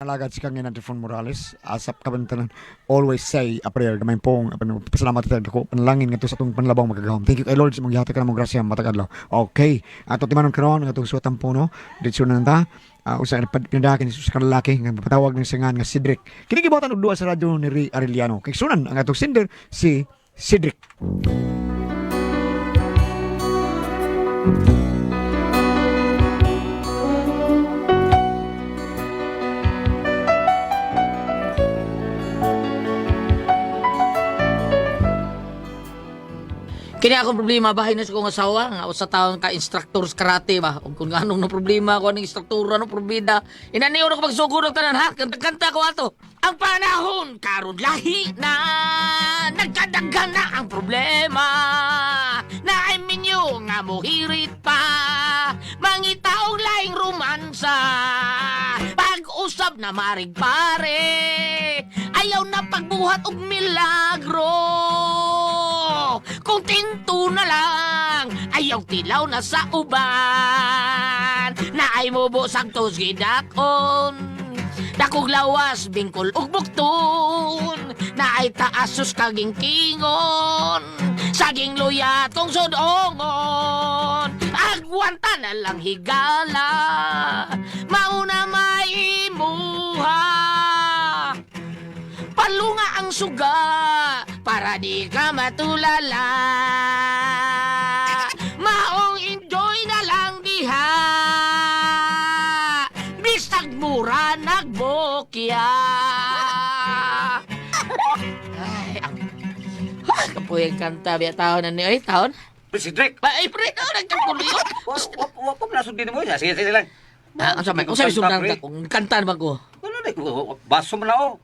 Alagad si Kang Antifon Morales, asap kabantanan, always say a prayer, gamay pong, pasalamat tayo dako, panalangin ngadto sa atong panlabang magagahom. Thank you kay Lord sa mong gihatag kanamong grasya matag adlaw. Okay, ato timanon karon ang atong suwatang puno, diretso na ta. Usa ka pinadakin sa kalalaki nga patawag ng singan nga Cedric. Kini gibuhatan og duwa sa radyo ni Ray Arellano. Kay sunan ang atong sender si Cedric. Kini akong problema bahay na sa kong asawa nga usa taon ka instructor sa karate ba. Ug kung anong na problema ko aning instruktora no probida. Inaniyo na ko pagsugod og tanan ha. Kanta ko ato. Ang panahon karon lahi na, nagkadaghan na ang problema. Naay minyo nga mohirit pa, mangitaong laing romansa. Pag-usab na marig pare, ayaw na pagbuhat og milagro. Kung tinto na lang, ayaw tilaw na sa uban. Naay mubo sang gidakon, dakog lawas, bingkol ug bukton. Naay taasos kaging kingon, saging luya tong sudongon. Agwanta na lang higala, mauna maimuha. Palunga ang suga para di ka matulala. Maong enjoy na lang diha, bisag mura nagbokya. Ay, ang ah, kapoy ang kanta biya taon na ni ay taon. Pre, Cedric! Ay, pre, taon nagkakuliyo. Wa wa pa man nasundin mo. Sige, sige lang. Ah, ang sabi, unsa may sundan ka kung kanta naman ko? Wala na, baso man na oh.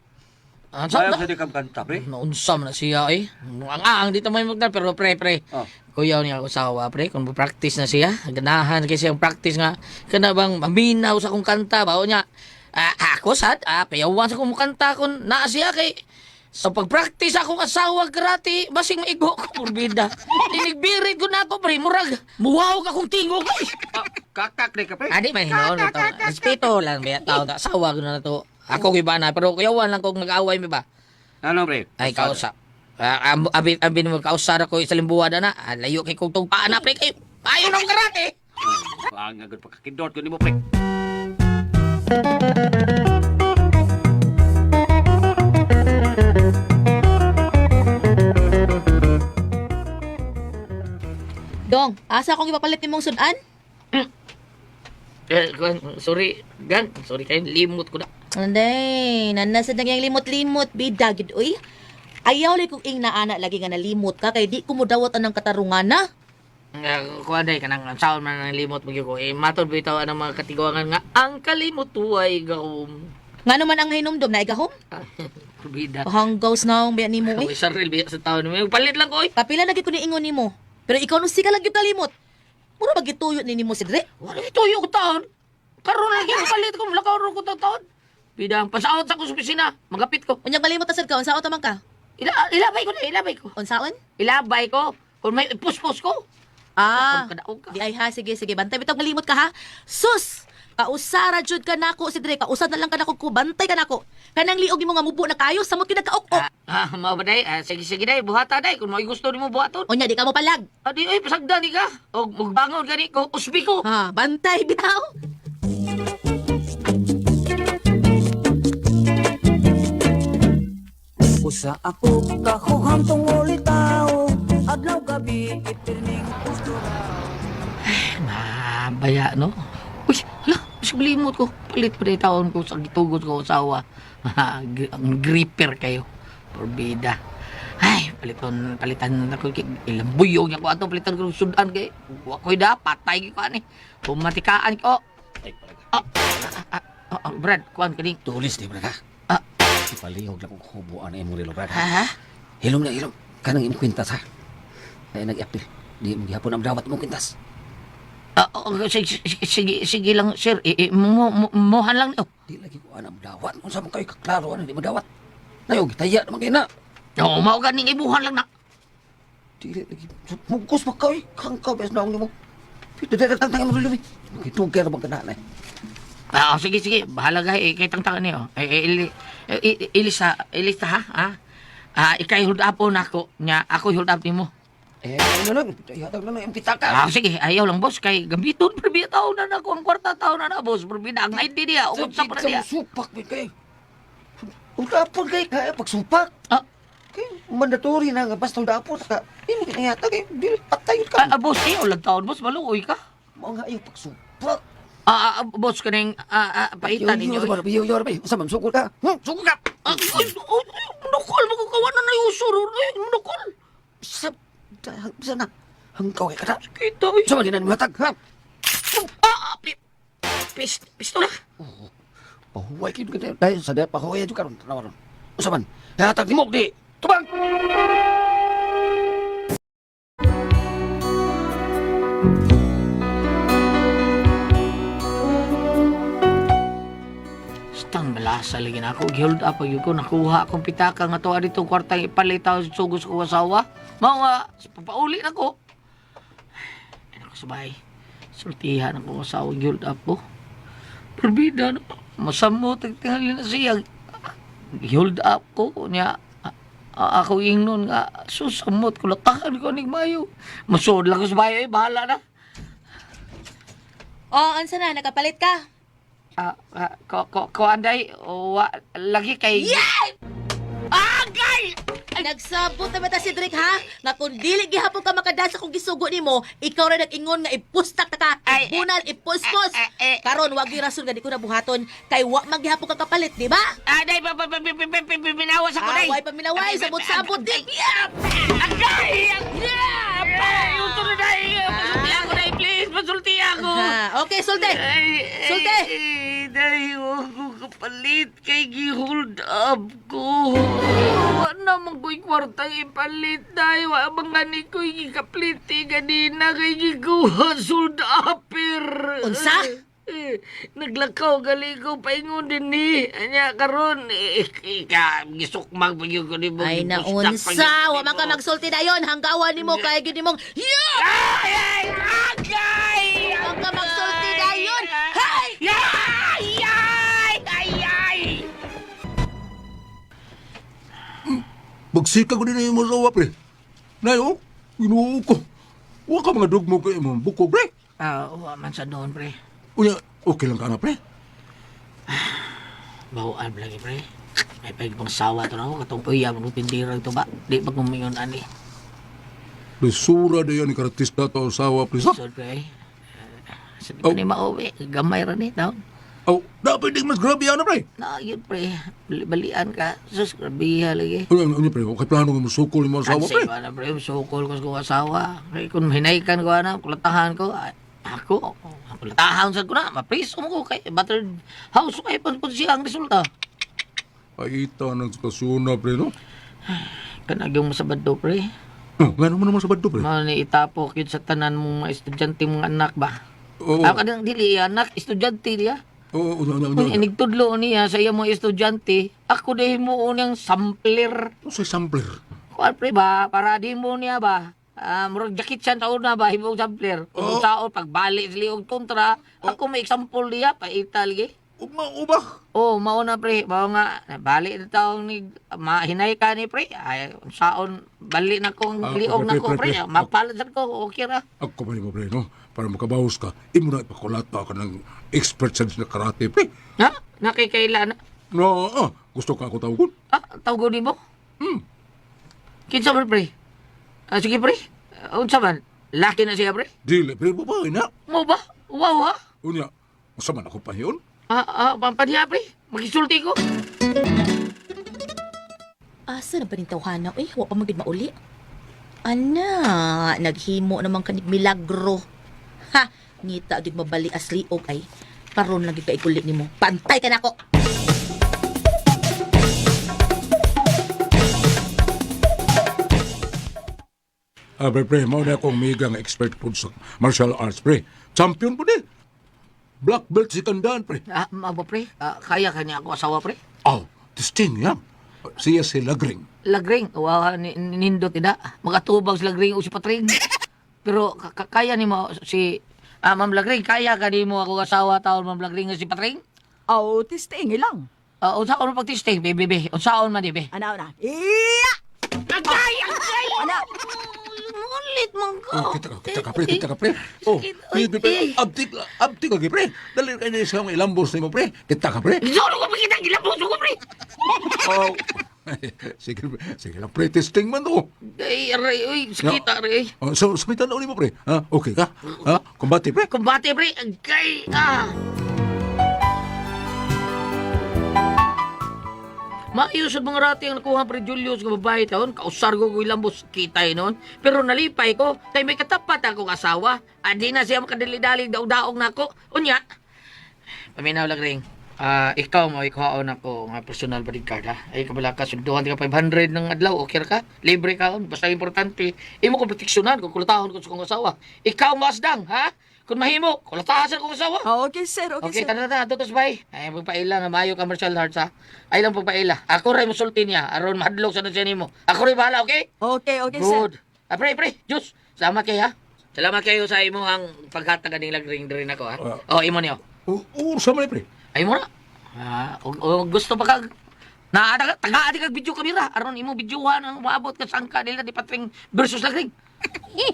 Ang sabi Ayaw sa di ka kanta, pre. Naunsa man na siya eh. Ang aang dito may magdal pero pre pre. Oh. Kuya niya ako asawa pre kung practice na siya, ganahan kay siyang practice nga kana bang maminaw sa kong kanta ba niya. Ah, ako sad, payawan sa kong kanta kun naa siya kay sa pag-practice akong asawa karate, basing maigo ko morbida. Inigbirit ko na ako pre, murag muwaw ka kong tingog. Ay. Ah, kakak ni ka, pre. Adi man hinuon to. Respeto lang ba tao na asawa ko na to. Ako giba na pero kuyawan lang kung nag-away mi ba. Ano, pre? Ay, kausa. Ah, abi, abi mo kausa ra ko sa limbuwa na. Ah, layo kay kong tugpaan na pre kay. Ayo na karate. Ang agad pagkakindot ko ni mo, pre. Dong, asa akong ipapalit nimong sudan? Eh, kuwan, sorry, gang. Sorry kayo, limot ko na. Anday, nanasad nang limot-limot, bida gid oy. Ayaw lay kong ing naana lagi nga nalimot ka kay di ko modawat anang katarungan na. Nga, kuwan day, kanang ang saon man ang limot mo gyud ko. Eh, matod bitaw ang mga katigawangan nga, ang kalimot tuway gahom. Ngano man ang hinumdum na igahom? Ah, Bida. Hanggaws na ang biya nimo Uy, oy. saril biya sa taon. May palit lang ko, oy. Kapila na gid ko niingon nimo. Pero ikaw no sika lang gyud kalimot. Mura ba gituyo ni nimo si Dre? Wala ituyo ko taon. Karon lagi palit ko, mulakaw ro ko taon. Bida, ang pasaot sa ko sa opisina. Magapit ko. Unyag malimot ta sad ka, unsaon ta man ka? Ilabay ko na, ilabay ko. Unsaon? Ilabay ko. Kung may puspos ko. Ah. Kadaog ka. Di ay ha, sige sige, bantay bitaw malimot ka ha. Sus! Kausara jud ka nako si Dre, kausad na lang ka nako ko, bantay ka nako. Kanang liog nimo nga mubo na kayo, samot gyud nagkaok-ok. Ah, mao ba day? Ah, sige sige day, buhata day kung may gusto nimo buhaton. Unya di ka mo palag. Adi ay pasagdan ni ka. Og mugbangon gani ko, usbi ko. Ha, bantay bitaw. Usa ako kahuham tungol tao adlaw gabi ipirning gusto. Mabaya no. Uy, hala, mas limot ko. Palit pa day taon ko sa gitugot ko asawa. Ang gripper kayo. Porbida. Ay, paliton, palitan na ko. Ilang buyog niya ko ato, palitan ko ng sudan kay. Wa ko'y da, patay ko ani. Pumatikaan ko. Ay, palaga. Ah, ah, ah, ah, Brad, kuan ka ding. Tulis di, brad, ha? Ah. Ipalihog lang kong hubuan na imong relo, brad. Ha? Hilom na, hilom. Kanang imong kwintas, ha? Ay, nag-apil. Di mo gihapon ang dawat imong kwintas. Ah, oh, sige, sige, sige lang, sir. Mohan lang niyo. Di lagi ko anang dawat. Unsa man kayo kaklaro ano di mo dawat. Nayo gitaya naman kay na. Oo, mao ganing ibuhan lang na. Dili lagi mugkos pa kayo. Kangkaw bes naong nimo. Pito dito tang tang mo lumi. Gituger bang kana na. Ah, sige, sige. Bahala ka. Eh, kay tangtangan niyo. Eh, eh, ili, eh, ilista, ilista ha? Ha? Ah, ikay hold up po nako. Nya, ako hold up nimo. Eh, ano lang, ihatag na lang yung pitaka. Ah, sige, ayaw lang boss kay gamiton probida taon na nako ang kwarta taon na na boss. Probida ang ID niya, unsa pa na niya. Supak, may kay. Undapon kay, kaya pagsupak. Ah, Kay, mandatory na nga, basta undapon ka. Imo kinayata kay, dili patay ka. ah, ah, boss, ayaw lang taon boss, maluoy ka. Mao nga ayaw pagsupak. Ah, ah, ah, boss kaning ah, ah, paitan ninyo. Yo, yo, yo, yo, unsa man sugod ka? Sugod ka. Ah, ay, ay, ay, Nukol mo ko kawan na nayusor. Ay, nukol. Sa, sa na. Hangkaw kay kada. Kita oy. Sa man dinan hatag, ha? Ah, ah, pistola. Pahuway kid ka dahil sa dahil pahuway jud karon tanaw ron. Unsa man? Hatag nimo di. Tubang. Stang malasa lagi na ako. Gihold up pag ko. Nakuha akong pitaka nga tuwa dito kwartang ipalitaw sa sugos ko asawa. Mao nga, papauli na ko. Ay, ako sabay. Sultihan ako asawa. Gihold up ko. Perbida no. Masamo, tagtingali na siya. Gihold up ko. Niya, ako ingnon nga, susamot ko, latakan ko ning mayo. Masuod lang ko sa bahay, eh, bahala na. Oh, ansa na nakapalit ka? Ah, ah, ko ko ko anday wa lagi kay Yay! Agay! Nagsabot na ba ta si Drake ha? Nga kung dili gihapon ka makadasa kung gisugo nimo, ikaw ra nag-ingon nga ipustak ta ka, Ay, ibunal, ipuspos. eh, eh, eh. Karon wag gyud rason nga di ko na buhaton kay wa man gihapon ka kapalit, di ba? Aday pa pa pa pa pa pa pinawas ako Ah, day. way paminaway, sabot-sabot di. Agay! Agay! Uto na day. Pasulti ako day, please. Pasulti ako. Ha, okay, sulte. Ay, ay, Sulte. Ay, day, huwag ko kapalit kay gi-hold up ko. Wa naman ko'y kwartang ipalit, day. Wa man gani ko'y gikapliti ganina kay gikuha sold upper. Unsa? Eh, naglakaw gali ko paingon din ni. Anya karon eh, ika gisukmag pa gyud ko nimo. Ay gipustak pa gyud naunsa, ko wa man ka nimo. magsulti dayon, hanggawan nimo kay gyud nimong yeah! Ay, ay, agay! Wa man ka magsulti dayon. Hay! Ay, ay, ay, ay! Bagsika ko din na yung masawa, pre. Nay, oh, ginoo ko. Huwag ka mga dugmo kay imong bukog, pre. Ah, wa man sa doon, pre. Unya, okay lang ka na, pre. Bawaan lagi, pre. May pag sawa to na ako. Katong uya, mga pindira ito ba? Di ba gumingon ani? Lisura na yan ni karatista to asawa, pre. Sa? So, pre. Sa di pa ni mauwi. Gamay ra ni, taon. Oh, dapat di mas grabe yan, pre. Na, yun, pre. Balian ka. Sus, grabe lagi. Unya, unya, pre, okay plano nga musukol yung asawa, Kasi pre. ba na, pre, sukol ko sa kong asawa. Pre, kung hinaykan ko, ana, kulatahan ko, ay, ako, kulatahan sa ko na, mapriso mo ko kay battered house kay pun siya ang resulta. Ay, ita ng sitwasyon na, pre, no? Kanag yung masabad do, pre. Oh, nga naman naman sa badto, pre. Mao ni itapok yun sa tanan mong mga estudyante mong anak ba? Oo, Ako kadang dili iya, anak, estudyante niya. oo, unya, unya, Kung unya. inigtudlo niya sa iya mga estudyante, ako dahil mo unang sampler. Ano sa sampler? Kuan pre ba, para di mo niya ba? Ah, murag jacket siya taon na ba, himong sampler. Kung Oo. sao, pagbalik sa liog kontra, ako may example niya, paita lagi. Ugma, uba. Oh, mao na pre, mao nga balik na taong ni mahinay ka ni pre. Ay, saon balik na kong Ah, liog pre, na ko pre, pre. pre. Mapalit sad ko, okay ra. Ako pa mo, pre, no? Para makabawas ka, imo na ipakulata ka ng expert sa karate, pre. Ha? Nakikaila na. No, ah, gusto ka ako tawagon? Ah, tawgon nimo? Kinsa man pre? Ah, sige pre. Ah, unsa man? Laki na siya pre. Dili, pre, babae na. Mo ba? Wow ha? Unya, unsa man ako pa yun? Ah, ah, pampadiha pre. Magisulti ko. Asa na ba ning tawhana? Uy, wa pa man gid mauli. Ana, naghimo naman kanig milagro. Ha, ngita gid mabali as liog ay. Karon lang gid ka ikulit nimo. Pantay ka nako. Ah, pre, pre, mao na akong mega nga expert po sa martial arts, pre. Champion po ni. Black belt si Kandaan, pre. Ah, mabo pre. Ah, kaya kanya ako asawa pre. Oh, testing yan. Siya si Lagring. Lagring, wow, nindot ida. Makatubag sa Lagring o si Patring. Pero kaya ni mo si ah, Ma'am Lagring, kaya ka ni mo ako asawa taon Ma'am Lagring o si Patring? Aw, testing ilang. Unsaon man pag-testing, be, be, be. Unsaon man, di, be. Ana, ana. Iya! Agay! Agay! Ana! Ulit man ko. Oh, kita ka, pre, kita ka, pre. Oh, Uy, pre, pre, abtik, abtik lagi, pre. Dali kayo na isang ilambos nimo, pre. Kita ka, pre. Solo ko pakita, gilabos ko, pre. Oh. Sige, pre. Sige lang, pre. Testing man to. Ay, aray, uy, sakit, aray. Oh, so, sumitan na uli mo, pre. Ha? Okay ka? Ha? Kumbate, pre. Kumbate, pre. Agay! Ah! Maayo sa mga rati ang nakuha pre Julius nga babae taon, kausar ko ko ilambos kitay noon. Pero nalipay ko, kay may katapat akong asawa. Adi na siya makadali-dali daog-daog nako. Unya, paminaw lang ring. Ah, ikaw mo ikaon ako nga personal bodyguard ha. Ay kabala ka sunduhan ka 500 ng adlaw, okay ra ka? Libre ka on, basta importante imo ko proteksyonan kung kulatahon ko sa kong asawa. Ikaw mo asdang ha? Kung mahimo, kulatahan sa kong asawa. Ah, okay, sir. Okay, Okay, sir. tara na, tutos bay. Ay, pagpaila nga maayo ka martial arts ha. Ay lang pagpaila. Ako ray musulti niya aron mahadlok sa siya nimo. Ako ray bahala, okay? Okay, okay, sir. Good. Ah, pre, pre, Diyos. Salamat kayo ha. Salamat kayo sa imong paghatag aning lagring diri nako ha. Oh, imo niyo. Ursa man, pre. Ay mo na. Ah, og gusto pa kag na taga taga kag video kamera aron imo videohan ang maabot ka sangka nila di patring versus lagring.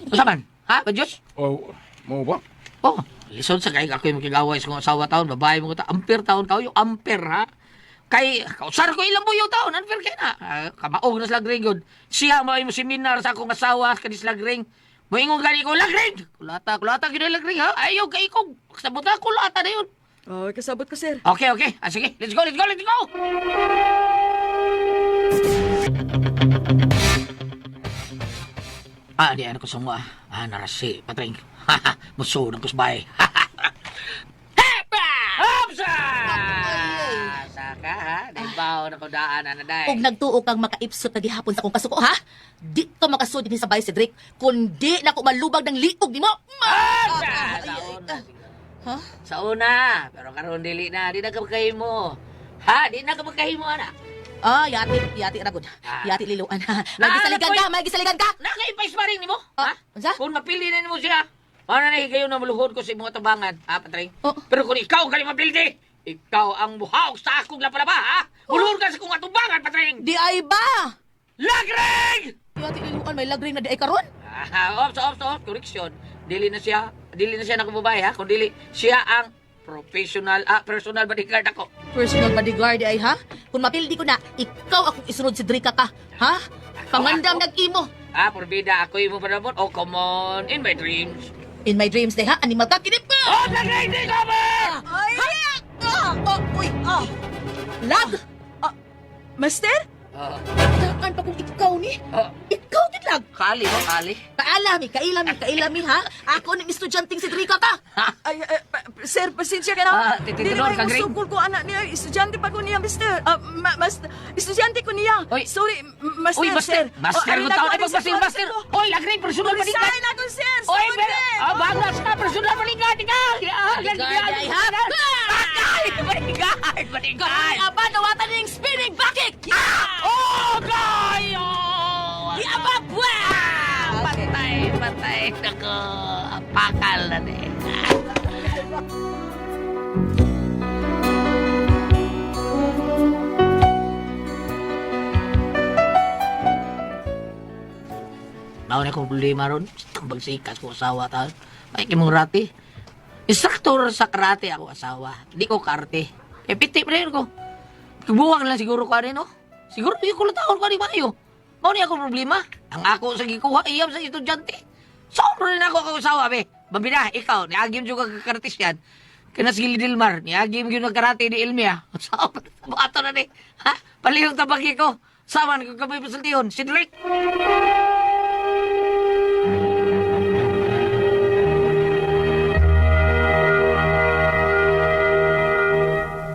Usa man? Ha, ba Diyos? Oh, mo ba? Oh, lisod sa kay ako yung makigaway sa kong asawa taon, babae mo ko ta, ampere taon kayo, ampere ha. Kay kausar ko ilang buyo taon, unfair kay na. Ah, kamaog na sila gring. Siya mo mo seminar sa akong asawa kani sila gring. Moingon gani ko lagring. Kulata, kulata gyud lagring ha. Ayaw kay ko. Sabot na kulata na yun. Oh, kasabot ko, sir. Okay, okay. Ah, sige, let's go, let's go, let's go. Ah, di ano ko sungwa. Ah, narasi, patring. Muso ng kusbay. Hapsa! Saka ha, naibaw na ko daan ana day. Og nagtuo kang makaipsot na gihapon sa akong kasuko, ha? Di ka makasud dinhi sa bahay, Cedric. Kundi na ko malubag ng liog nimo. Hapsa! Sa una. Ha? Sa una, pero karon dili na, di na ka magkahimo. Ha, di na ka magkahimo ana. Ah, yati, yati ragod. Ah. Yati liluan ha. Magisaligan ka, magisaligan ka. Nakaipais pa rin nimo? Ah, Ha? unsa? Kung mapili na nimo siya, paano na higayon na maluhod ko sa imong tabangan, ha, patring? Oh. Pero kung ikaw ang mapildi, ikaw ang buhaw sa akong lapalapa, ha? Mulhod ka sa akong atubangan, patring! Di ay ba? Lagring! Yati liluan may lagring na di ay karon. Ah, ops, ops, ops, correction. Dili na siya nakababay, ha? Kung dili, siya ang professional, ah, personal bodyguard ako. Personal bodyguard di ay ha? Kung mapildi ko na, ikaw akong isunod si Drika ka, ha? Pangandam nag-imo. Ah, porbida, ako yung panabot. Oh, come on, in my dreams. In my dreams day ha, animal ka kinip ka. Oh, lagring, di cover! Ay! Ah, oh, uy, Ah, lag. master? Oh, Takan pa kung ikaw ni. oh, Ikaw gid lag. kali mo, kali. Kaalami, kailami, kailami ha. Ako ning estudyanteng si Drika ka. Ay, ay, sir, pasensya ka na. Ah, tititunon Dili ka, ba Greg? yung sukol ko, anak niya. Estudyante pa ko niya, mister. Ah, master, estudyante ko niya. Oy. Sorry, master, Uy, master! sir. Master Oh, ko ay, taon. nako, Ay, pag master, sorry master! ko. Oy, lagring, personal bodyguard! Resign ako, sir. Oy, Sorry. pero, ah, bagas ka, personal bodyguard! Ikaw! Ah, Bodyguard, ay, ha? Patay! Bodyguard! Bodyguard! Aba, dawatan ning spinning back kick. Ah! Oh, kayo! Di aba, Wow! Patay, patay. Nako, pakal na din. Mao na akong problema ron. Tambag sikas ko asawa taon. May kimong rati. Instructor sa karate ako asawa. Di ko karte. Eh, piti pa rin ko. Buwang lang siguro ko ano, no? Siguro yung kulataon ko ani maayo. Mao ni ako problema. Ang ako sa gikuha iyam sa estudyante. Sobra rin ako ako asawa be. Bambina, ikaw, niagim juga ka karatis yan. Kana si Gili Dilmar, niagim gyud ng karate ni Ilmia. Sa ato na ni. Ha? Palihog tabagi ko. Saman ko kami pasultihon. Si Drake.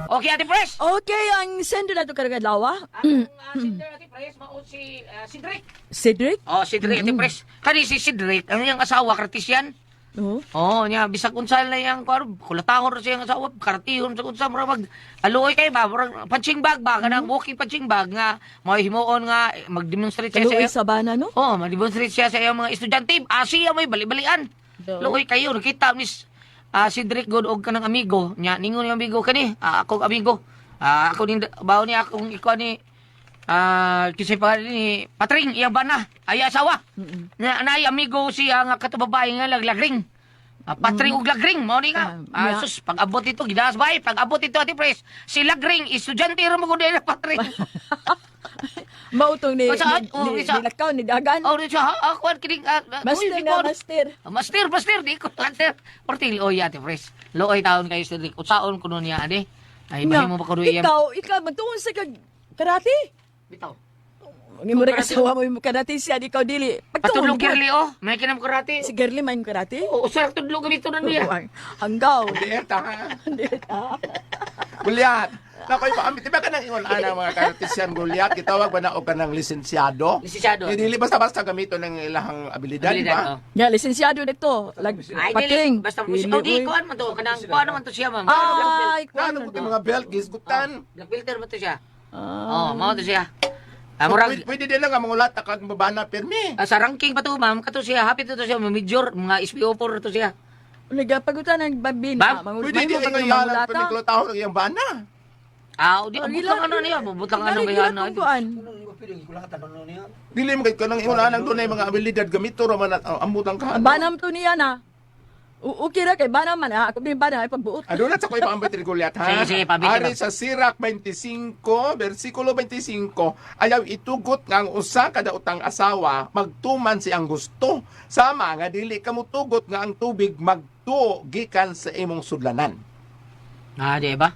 Okay, Ate Pres. Okay, ang sender na ito karong adlaw, ah. Ang sender Ate Pres, mao si Cedric. Cedric? Oh, Cedric Ate Pres. Kani si Cedric, ang iyang asawa, kartisian. Oo. Oo, oh, niya bisag unsa na iyang kuan, kulatahon ra siyang asawa, kartihon sa unsa murag mag aluoy kay ba, murag punching bag ba kanang walking punching bag nga mo himuon nga mag-demonstrate siya sa Kaluoy iya. sa bana, no? Oh, mag-demonstrate siya sa iyang mga estudyante. Asiya may bali-balian. Luoy kayo nakita miss Cedric good og kanang amigo nya ningon yung amigo kani, akong amigo. Ako ning bawo ni akong ikuan ni kasi pa ni Patring iyang bana ay asawa. Na nay amigo siya nga kato babae nga laglagring. Patring og lagring mao ni nga. Sus, pag abot ito gidas bay, pag abot ito Ate Pres, si Lagring estudyante ra mo gud na Patring. Mautong ni, Basta, ni, oh, ni, isa. ni lakaw, ni dagan. Oh, siya ha, kuan kining Master uy, di na, ko- master. Master, master, di ko master. Porti luoy Ate Pres. Luoy taon kayo Cedric. Usaon kuno niya ani. Ay Nga, mahimo ba kuno iya. Ikaw, magtuon sa kag karate. Bitaw. Ang imo rin asawa mo yung karate siya, ikaw dili. Pagtuon Patulog ka. girly oh. May kinam karate. Si Girly man yung karate. Oo, usa tudlog gamito na niya. Oo, Hanggaw. Dieta, ha? Hindi ta. Gulyat. Nakoy paambit. Di ba ka nang ingon ana mga karatisian Gulyat? Gitawag ba na og kanang lisensyado? Lisensyado. Eh, dili basta-basta gamiton ang ilahang abilidad, di Abilidad, ba? oh. Nga, lisensyado nito. Lag, Ay, dili. pating. Basta Dili, oh, di uy. kuan man to kanang kuan man to siya ma'am. Ay, kuan Ano man ko to. mga belt gisgutan. Black filter ba to siya? Ah. Oh, mao to siya. Murag Pwede, pwede din lang ang mga lata kag babana pirmi. sa ranking pa to ma'am, kato siya happy to siya major mga SPO4 to siya. Nagapagutan ng babina. Ma'am, Pwede din Mangu- ang mangulata. pirmi klotahon ang iyang bana. Di abot lang ano niya, abot lang ano kaya na. Kuan. Dili mo kay kanang ingon anang dunay mga abilidad gamito ra man at ambot ang kaano. Banam to niya na. Okay ra kay banam man ah. Ako din banam ay pagbuot. Ano na sa ko'y paambit ni Goliath, ha? Sige, sige, paambit Ari ka sa Sirach 25, versikulo 25, ayaw itugot nga ang usa kada utang asawa, magtuman si ang gusto. Sama nga dili ka mutugot nga ang tubig magtuo gikan sa imong sudlanan. Di ba?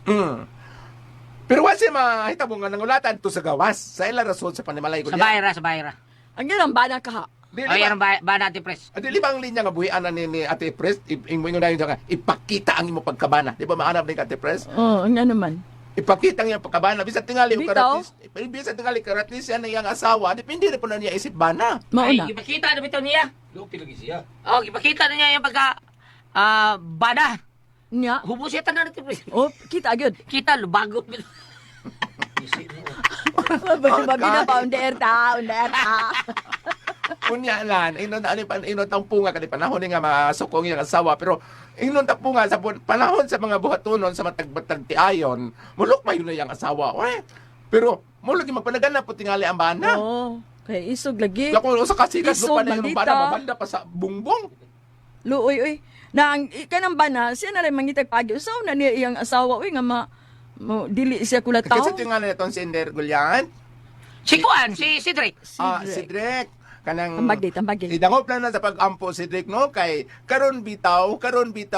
Pero wasi mahitabo nga nangulatan to sa gawas, sa ila rason sa panimalay Sa Goliath. bayra, sa bayra. Ang ginang bana ka ha. Dili Oh, ba, yan ang ba natin press. dili ba ang linya nga buhian na ni Ate Pres, imo ingon na yun nga, ipakita ang imong pagkabana. Di ba maanap ni Ate Pres? Oh, ang ano man. Ipakita niya ang pagkabana. Bisan tingali og Bitaw. karatis, bisan tingali karatis yan ang iyang asawa, depende rin po na niya isip bana. Ay, Mauna. gipakita na bitaw niya. Oh, gipakita na niya yung pagka bana. Nya. Hubo siya tanan natin press. Oh, kita gyud. Kita lubago. Babina pa on the air ta, on the air ta. Unya lan, inon ani pan inon tampunga kani panahon ni nga masukong iyang asawa pero inon tampunga sa panahon sa mga buhatonon sa matag-batag tiayon, mulok mayon na iyang asawa. Oy. Pero mulok yung magpanagana po tingali ang bana. Oh, kay isog lagi. Ako usa ka sigas Isog, lupa na yung maldita. bana mabanda pa sa bungbong. Luoy oy. Na ang kanang bana siya na rin mangitag pagi. Usaw na niya iyang asawa oy nga ma mo, dili siya kulataw. Kasi tingali na itong sender Gulyan. Si Kuan, si Cedric. Si Drake. Kanang Tambagi, tambagi. Idangop lang na sa pag-ampo si Drake no kay karon bitaw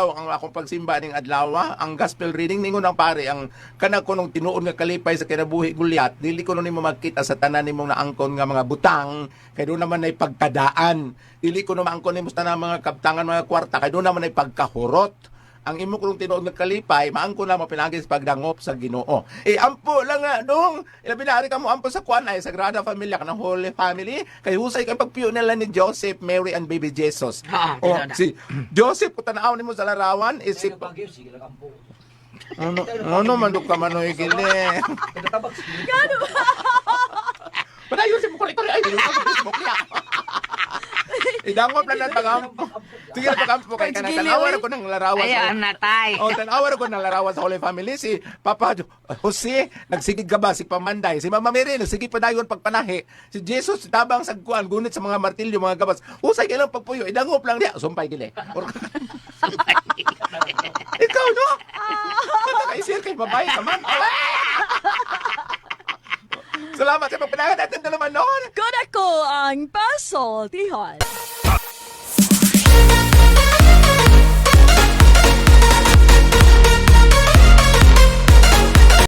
ang akong pagsimba ning adlaw ang gospel reading ningon ang pare ang kanang kunong tinuod nga kalipay sa kinabuhi Gulyat dili kuno nimo magkita sa tanan nimong naangkon nga mga butang kay doon naman ay pagkadaan dili kuno maangkon nimo sa tanang mga kabtangan mga kwarta kay doon naman ay pagkahurot ang imo kunong tinuod nga kalipay maangkon na mo pinagi sa pagdangop sa Ginoo. Eh ampo lang nga dong ilabi na ari ka mo ampo sa kuan ay Sagrada Familia kanang Holy Family kay husay kay pagpiyo nila ni Joseph, Mary and baby Jesus. Ah, Oh, tinuod na. si Joseph kung tan-aw nimo sa larawan isip Ano ano man duk ka manoy gini. Gano Padayon si Mukuli ay dili ko Facebook niya. Idangop lang ng pagampo. Sige na pagampo kay kanang tan-awa ra ko ng larawan. sa- Ay, natay. Oh, tanawa ko ng larawan sa Holy Family si Papa Jose nagsigig ka ba si Pamanday, si Mama Mary nagsigig pa dayon pagpanahi. Si Jesus tabang sa kuan gunit sa mga martilyo mga gabas. Usay kailang pagpuyo, idangop lang diya, sumpay gili. Ikaw no? Mata kay sir kay babae ka man. Salamat sa pagpanahan natin na naman noon. Kun ako ang Pasol Tihon.